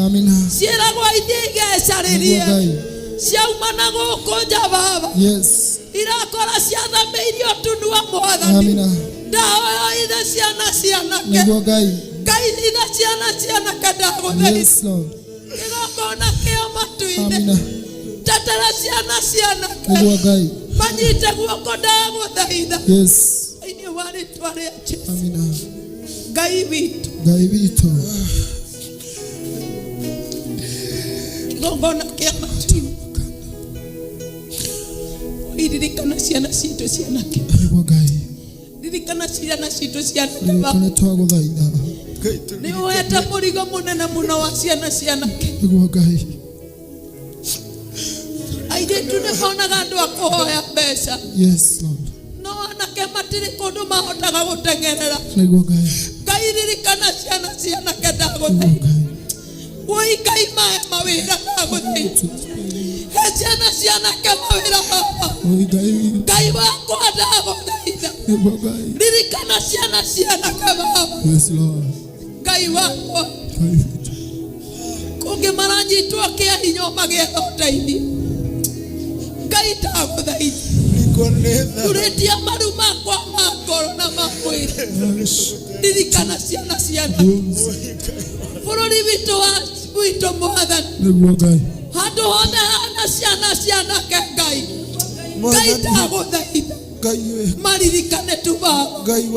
Amina. Ciĩragwo ithiĩ igecarĩrie. Nĩguo Ngai. Ciauma na gũkũ nja baba. Yes. Irakora ciathamĩirio tũnua mwathani. Amina. Ndahoya ithe ciana cianake. Nĩguo Ngai. Ngai ithe ciana cianake ndagũthaitha. Yes, Lord. Kĩgongona kĩa matu-inĩ. Amina. Tetera ciana cianake. Nĩguo Ngai. Manyite guoko ndagũthaitha. Yes. Thĩinĩ wa rĩtwa rĩa Jesu. Amina. Ngai witũ. Ngai witũ. Kĩgongona kĩa matu-inĩ. Ririkana ciana citũ cianake. Nĩguo Ngai. Ririkana ciana citũ cianake. Ririkana twagũthaitha. Nĩ woete mũrigo mũnene mũno wa ciana cianake. Nĩguo Ngai. Airĩtu nĩ monaga andũ a kũhoya mbeca. Yes, Lord. No anake matirĩ kũndũ mahotaga gũteng'erera. Nĩguo Ngai. Ngai ririkana ciana cianake Nĩguo ndagũthaitha. Ngai. Woi Ngai mahe mawĩra ndagũthaitha. He ciana cianake mawĩra baba. Oi Ngai. Ngai wakwa ndagũthaitha. Nĩguo Ngai. Ririkana ciana cianake baba. Yes, Lord. Ngai wakwa. Ngai witũ. Kũngĩ maranyitwo kĩa hinya magĩetha ũteithio. Ngai ndagũthaitha. Turĩtie maru makwa ma ngoro na ma mwĩrĩ. Ririkana ciana ciana. Bũrũri witũ wa witũ mwathani. Nĩguo Ngai. Handũ hothe hana ciana cianake Ngai. Ngai ndagũthaitha. Ngai wĩ. Maririkane tu baba. Ngai wa.